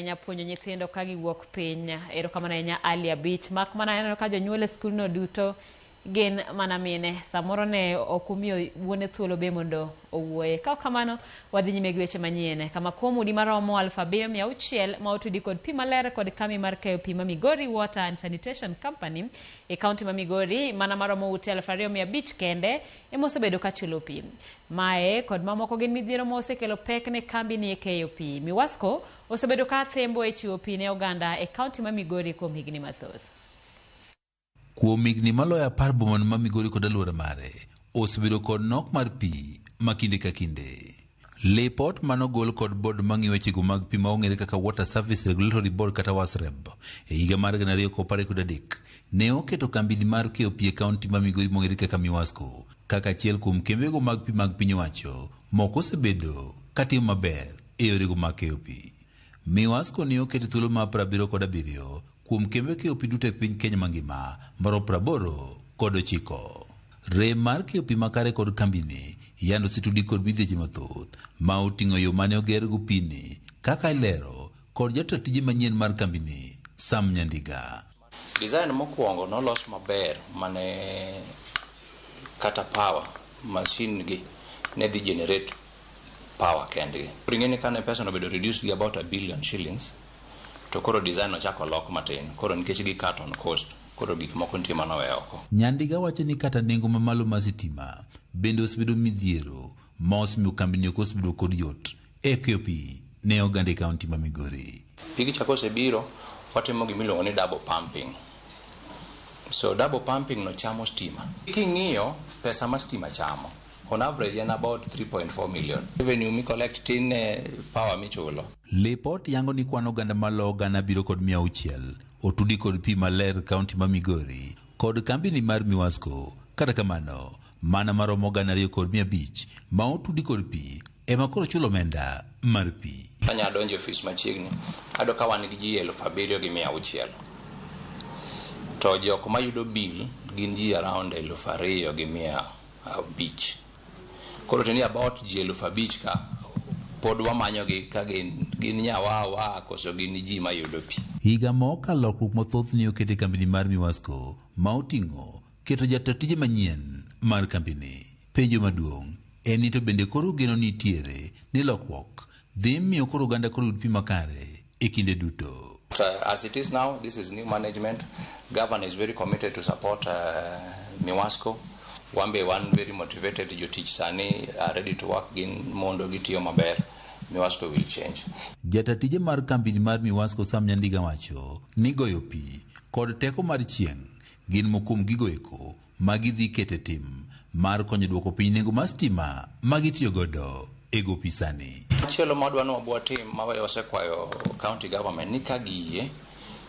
ahinya puonjo nyithindo ka giwuok piny. Erokamano ahinya Ali Abich. Mak mana aneno ka jonyuol e skulno duto gin mana mine. Samoro ne ok umiyo wuone thuolo be mondo owuoye. Ka ok kamano, wadhi nyime gi weche manyien. Kama kuom udi maromo 7600 ma otudi kod pi maler kod kambi mar keyo pi ma Migori Water and Sanitation Company e kaunti ma Migori, mana maromo ute 2500 kende ema osebedo ka chulo pi. Mae kod mamoko gin midhiero ma osekelo pek ne kambi ni e keyo pi. Miwasco osebedo ka thembo e chiwo pi ne oganda e kaunti ma Migori kuom higni mathoth. Kuom higni maloyo 10 boma ma Migori kod alwora mare osebedo kod nok mar pi ma kinde ka kinde. Lipot manogol kod board mang'iyo wechego mag pi ma ong'ere kaka Water Service Regulatory Board kata WASREB e higa mar 2013 ne oketo kambini mar keyo pi e kaunti ma Migori mong'ere kaka Miwasco kaka achiel kuom kembego mag pi mag piny owacho moko osebedo katimo maber e yorego mag keyo pi. Miwasco ne oketo thuolo mar 77 kuom kembe keyo pi duto e piny Kenya mangima maromo 89. Rem mar keyo pi makare kod kambini yando osetudi kod midhieche mathoth ma oting'o yo mane ogergo pi ni kaka ilero kod jata tije manyien mar kambini Sam Nyandiga. Design mokwongo nolos maber mane kata power machine gi ne dhi generate power kendgi. Koro ing'e ni kane pesa no obedo reduced gi about 1 billion shillings, to koro design ochako lok matin. Koro nikech gi cut on cost, koro gik moko nitie manowe oko. Nyandiga wacho ni kata nengo mamalo mar sitima bende osebedo midhiero ma osemiyo kambini ok osebedo kod yot e keyo pi ne oganda e kaunti ma Migori. Pigi cha kosebiro, watimo gimiluongo ni double pumping. So double pumping no chamo stima. King'iyo pesa ma stima chamo, on average en about 3.4 million. Revenue mi collect tin ne power michulo. Lipot yango ni kwan oganda maloyo 7600 otudi kod pi maler kaunti ma Migori kod kambini mar Miwasco. Kata kamano, mana maromo 2500 ma otudi kod pi ema koro chulo omenda mar pi. Anya donjo e ofis machiegni, ayudo ka wan gi ji 7600. To jok mayudo bill gin ji around 2500. Koro teni about ji 5000 ka pod wamanyogi ka gin nyawawa koso gin ji mayudo pi. Higa mokalo lokruok mathoth ne oket e kambini mar Miwasco ma oting'o keto jata tije manyien mar kambini. Penjo maduong' en ni to bende koro geno nitiere ni lokruok dhi miyo koro oganda koro yud pi makare e kinde duto. As it is now, this is new management. Governor is very committed to support Miwasco. Wan be wan very motivated. Jotich sani are ready to work gin mondo gitiyo maber. Miwasco will change. Jata tije mar kambini mar Miwasco Sam Nyandiga wacho ni goyo pi kod teko mar chieng' gin moko kuom gigo eko ma gidhi kete tim mar konyo duoko piny nengo mar stima ma gitiyo godo e go pi sani. Machielo ma wadwa ni wabwa tim ma wasekwayo county government ni ka giyie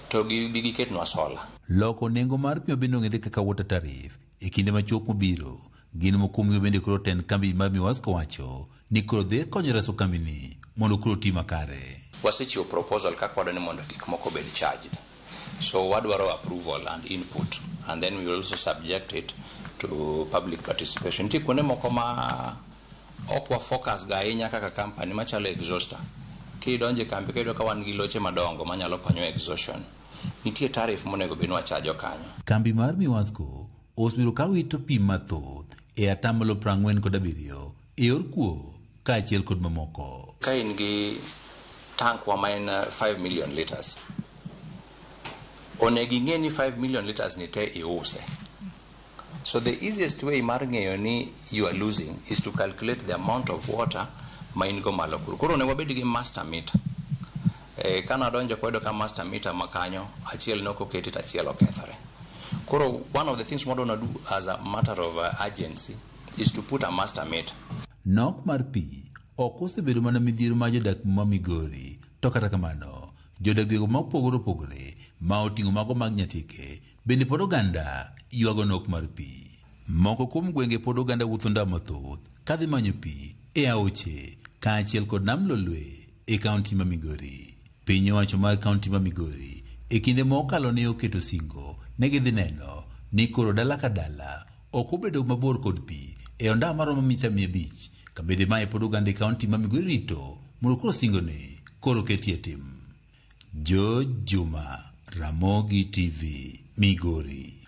to gibi giketnwa solar. Loko nengo mar pi mabende ong'ere kaka water tariff e kinde machuok mobiro gin moko kuom gigo bende koro tend kambi mar Miwasco wacho ni koro dhi konyo reso kambini mondo koro oti makare. Wasechiwo proposal kaka wadwa ni mondo gik moko obed charged. So wadwaro approval and input and then we will also subject it to public participation. Nitie kuonde moko ma ok wa focus ga ahinya kaka company machalo exhauster. Kidonjo e kambi kayudo ka wan gi loche madongo manyalo konyo exhaustion. Nitie tariff monego bed ni wachajo kanyo. Kambi mar Miwasco osebedo ka wito pi mathoth e atamalo 47 e yor kuo kaachiel kod mamoko. Ka in gi tank wa ma en 5 million liters, onego ing'e ni 5 million liters ni te iuse. So the easiest way mar ng'eyo ni you are losing is to calculate the amount of water ma in go malo kuro. Koro onego wabed gi master meter. E, kana donjo koyudo ka master meter ma kanyo achiel ne ok oketi to achiel okethore. Koro one of the things mwadwa do as a matter of urgency is to put a master meter. Nok mar pi ok osebedo mana midhiero mar jodak ma Migori, to kata kamano, jodak gwenge ma opogore opogore ma oting'o mago mag Nyatike bende pod oganda ywago nok mar pi. Moko kuom gwenge pod oganda wuotho ndalo mathoth kadhi manyo pi e aoche kaachiel kod nam Lolwe e kaunti ma Migori. Piny owacho mar kaunti ma Migori e kinde mokalo ne oketo singo ne gidhi neno ni koro dala ka dala ok obedo mabor kod pi e ondawa maromo mita 500 kabende mae pod oganda e kaunti ma Migori rito mondo koro singoni koro ketie tim. George Juma, Ramogi TV, Migori.